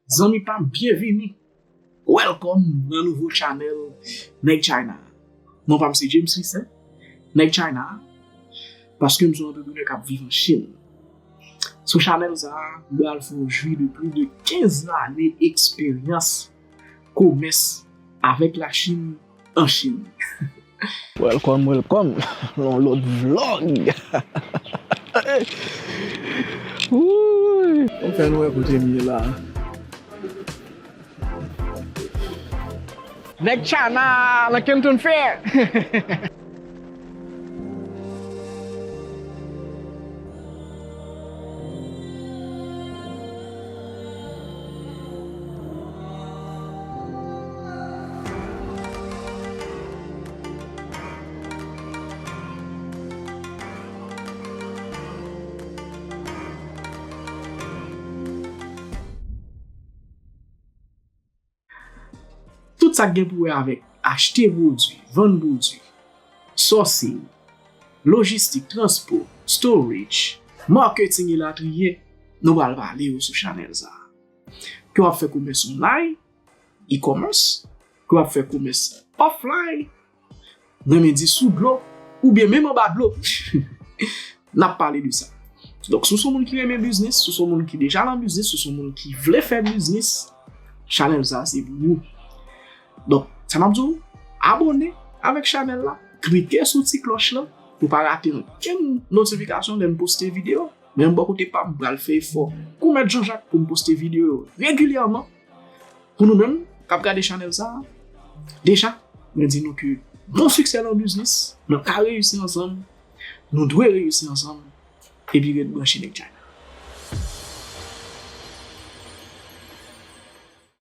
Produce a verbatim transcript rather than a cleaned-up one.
Zanmi pa m, byenvini. Welcome nan nouvo channel Nèg China. Non pa m se James Lissaint, Nèg China, paske m se yon antreprenè k ap viv an Chin. Sou channel sa a, m pral fè w jwi de plis de kenz lane eksperyans komès avèk Lachin an Chin. Welcome, welcome. Yon lòt vlog. Wouy. Ou fè nou wè kote m ye la. Nèg China nan Canton Fair. Tout sa k gen pou wè avèk achte pwodui, vann pwodui, sourcing, lojistik, transpò, storage, marketing elatriye, nou pral pale yo sou chanèl sa a. Ke w ap fè komès online, e-commerce, ke w ap fè komès offline, nan men di sou dlo, oubyen menm anba dlo. N ap pale de sa. Donk, si w se yon moun ki renmen biznis, si w se yon moun ki deja nan biznis, si w se yon moun ki vle fè biznis, chanèl sa a se pou ou. Donk, sa m ap di w, abòne avèk chanèl la, klike sou ti klòch lan pou w pa rate okenn notifikasyon lè n poste videyo. Men m bò kote pa m, m pral fè efò kou mèt Jean Jacques pou m poste videyo yo regilyèman. Pou nou menm k ap gade chanèl sa a, deja, mwen di nou ke bon siksè nan biznis, nou ka reyisi ansanm, nou dwe reyisi ansanm, epi ret branche Nèg China.